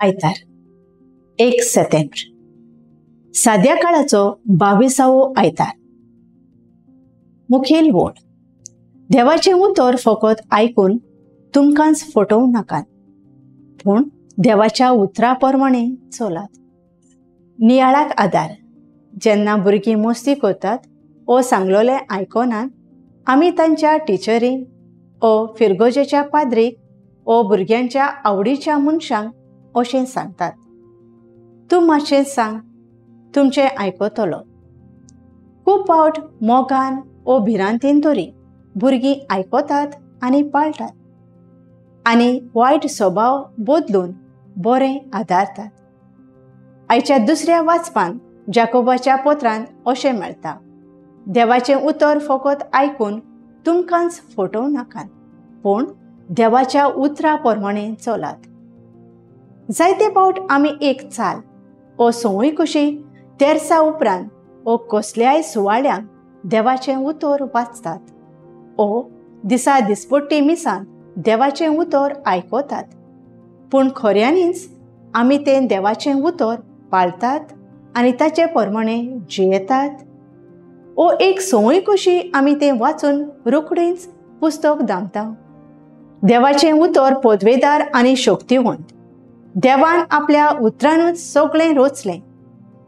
आयतार 1 सप्टेंबर, साद्या काळाचो 22वो आयतार. मुखेल वोळ. देवाचें उतर फकत आयकून तुमकांच फटोवं नाकात, पूण देवाच्या उतरा प्रमाणे चलात. नियाळाक आदार. जेन्ना भुरगीं मस्ती करतात ओ सांगलोलें आयकनात, आमी तांच्या टिचरींक ओ फिरगोजेच्या पाद्रीक ओ भुरग्यांच्या आवडीच्या मनशांक अशें सांगतात, तूं मातशें सांग, तुमचें आयकतलो. खूब फावट मोगान ओ भिरांतीन तरी भुरगीं आयकतात आनी पाळटात आनी वायट स्वभाव बदलून बरें आदारतात. आयच्या दुसऱ्या वाचपान जाकोबाच्या पत्रान अशें मेळटा, देवाचें उतर फकत आयकून तुमकांच फटोवं नाकात, पूण देवाच्या उतरा प्रमाणे चलात. जायते फावट आमी एक चाल ओ संवय कशी तेरसा उपरांत ओ कसल्याय सुवाळ्यांक देवाचें उतर वाचतात ओ दिसा दिसपट्टी मिसान देवाचें उतर आयकतात, पूण खऱ्यांनीच आमी तें देवाचें उतर पाळतात आनी ताचे प्रमाणे जियेतात? ओ एक संवय कशी आमी तें वाचून रोखडीच पुस्तक दामता. देवाचें उतर पदवेदार आनी शक्तिवंत. देवान आपल्या उतरानूच सगळें रचलें.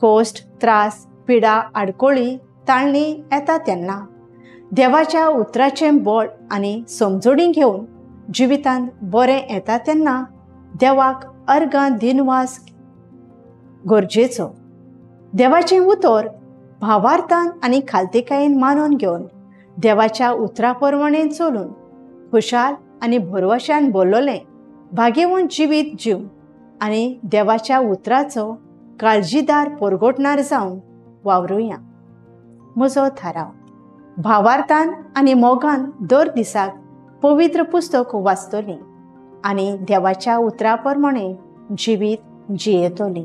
कश्ट, त्रास, पिडा, आडकोळी, ताळणी येता तेन्ना देवाच्या उतराचें बळ आनी समजणी घेवन जिवितांत बरें येता तेन्ना देवाक अर्गां दिनवास गरजेचो. देवाचें उतर भावार्थान आनी खालतीकायेन मानून घेवन देवाच्या उतरा प्रमाणे चलून खुशाल आनी भरवशान बोल्लोलें भाग्यवंत जिवीत जीवन आनी देवाच्या उतराचो काळजीदार परगटणार जावन वावरुया. म्हजो थाराव. भावार्थान आनी मोगान दर दिसाक पवित्र पुस्तक वाचतली आनी देवाच्या उतरा प्रमाणे जिवीत जियेतली.